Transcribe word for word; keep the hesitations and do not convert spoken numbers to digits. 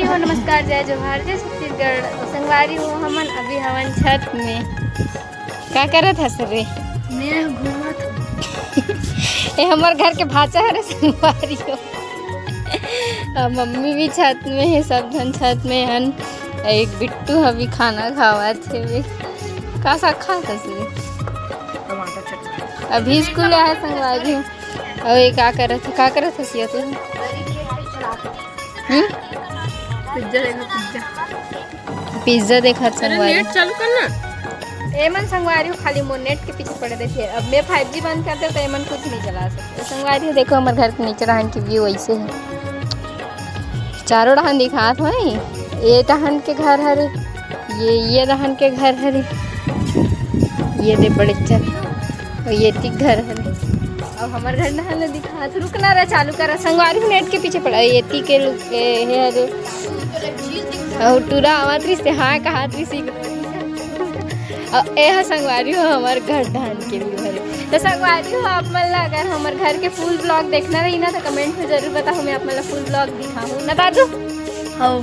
हो, नमस्कार, जय जोहार, जय छत्तीसगढ़। संगवारी हो, हमन अभी हवन छत में। का करत हस रे? मैं घूमत हूँ। ए हमर घर के भांचा हरे संगवारी हो। अब मम्मी भी छत में है, सब झन छत में हन। एक बिट्टू अभी खाना खावत हे। का साग खात हस रे? टमाटर चटनी। अभी स्कूल आया संगवारी हो। अउ ये का करत हे, का करत हस ये तू? हम्म? पिज्जा देखो, पिज्जा। पिज्जा देखत अरे संगवारी। नेट चालू कर ना। एमन संगवारी हो खाली मोर नेट के पीछे पड़े रहिथे। अब मैं फाइव जी बंद कर दे तो एमन कुछ नहीं चला सकते। संगवारी हो देखो हमर घर के नीचे डहान के व्यू ऐसे है। चारों डहान दिखात हो, ये डहान के घर हरे, ये ये डहान के घर हरे, ये दे बड़े चल, और ये ती घर हरे। अब हमर घर डहान ले दिखात, रुक ना रे, चालू कर संगवारी हो, नेट के पीछे पड़ा, ये ती के लुक ए, हे हरे। अउ टूरा आवत रिहिस ते, हाँ, कहत रिहिस। अउ ए ह संगवारी हो हमर घर डहान के व्यू हरे। तो संगवारी हो, आप मन ला अगर हमर घर के फुल ब्लॉग देखना रही ना, तो कमेंट में जरूर बताओ, मैं आप मन ला फुल ब्लॉग दिखाऊँ ना दादू। हाँ।